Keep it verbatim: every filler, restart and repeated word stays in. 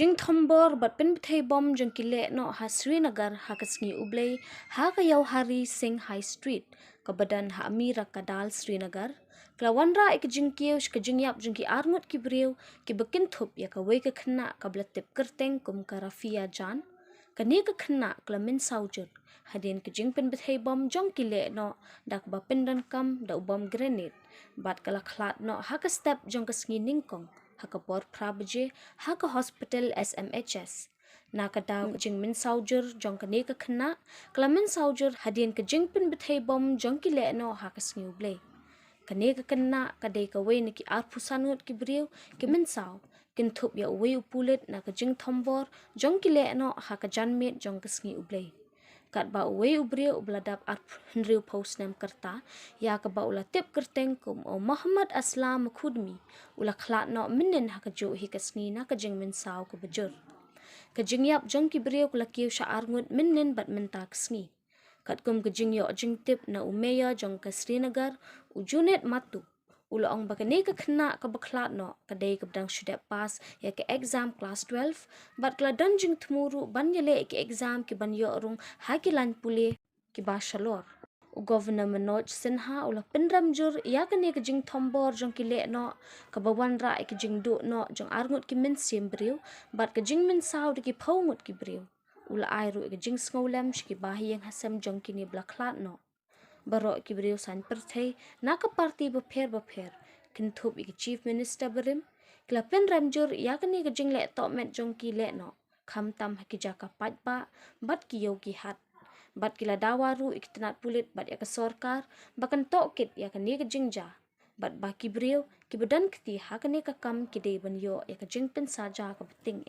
Jingthombor bad pynbthei bom jong ki lehnoh ha Srinagar ha ka sngi U Blei ha ka Jauhari Singh High Street kaba don ha Amir Ka Dal, Srinagar, ka la wanrah ïa ka jingkiew sha ka jingïap jong ki arngut ki briew kiba kynthup ïa kawei ka khynnah kaba la tip kyrteng kum ka Rafia Jan. Kane ka khynnah ka la mynsaw jur hadien ka jingpynbthei bom jong ki lehnoh da kaba pyndonkam da u bom grenade, bad ka la khlad noh ha ka step jong ka sngi nyngkong ha ka por phra baje ha ka hospital S M H S. Na ka daw ka jingmynsaw jur jong kane ka khynnah ka la mynsaw jur hadien ka jingpynbthei bom jong ki lehnoh ha ka sngi U Blei. Kane ka khynnah ka dei kawei na ki arphew san ngut ki briew ki mynsaw, kynthup ïa uwei u pulit, na ka jingthombor jong ki lehnoh ha ka janmiet jong ka sngi U Blei. Katba uwei u briew uba la dap arphew, hynriewphew snem ka rta, ïa kaba u la tip kyrteng kum u Mohammad Aslam Khudmi, u la khlad noh mynnin ha kajuh hi ka sngi na ka jingmynsaw kaba jur. Ka jingïap jong ki briew ka la kiew sha arngut mynnin bad mynta ka sngi. Katkum ka jingïoh jingtip na u mayor jong ka Srinagar, u Junaid Mattu, u la ong ba kane ka khynnah kaba khlad noh ka dei kaba dang shu dep pass ïa ka exam class twelve, bad ka la don jingthmu ruh ban ïaleh ïa ki exam ki ban ïoh rung ha ki lain pule kiba shalor. U Governor Manoj Sinha u la pynrem jur ïa kane ka jingthombor jong ki lehnoh kaba wanrah ïa ka jingduh noh jong arngut ki mynsiem briew bad ka jingmynsaw da ki phew ngut ki briew. U la ai ruh ïa ka jingsngewlem sha ki bahaïing hasem jong kine ba la khlad noh. Baroh ki briew saiñ pyrthei na ka party bapher bapher, kynthup ïa ka Chief Minister barim, ki la pynrem jur ïa kane ka jingleh tohmet jong ki lehnoh, khamtam ha ki jaka paidbah bad ki ïew ki hat. Bad ki la dawa ruh ïa ki tnat pulit bad ïa ka sorkar ba kan tohkit ïa kane ka jingjia, bad ba ki briew kiba don kti ha kane ka kam ki dei ban ïoh ïa ka jingpynsaja kaba tyngeh.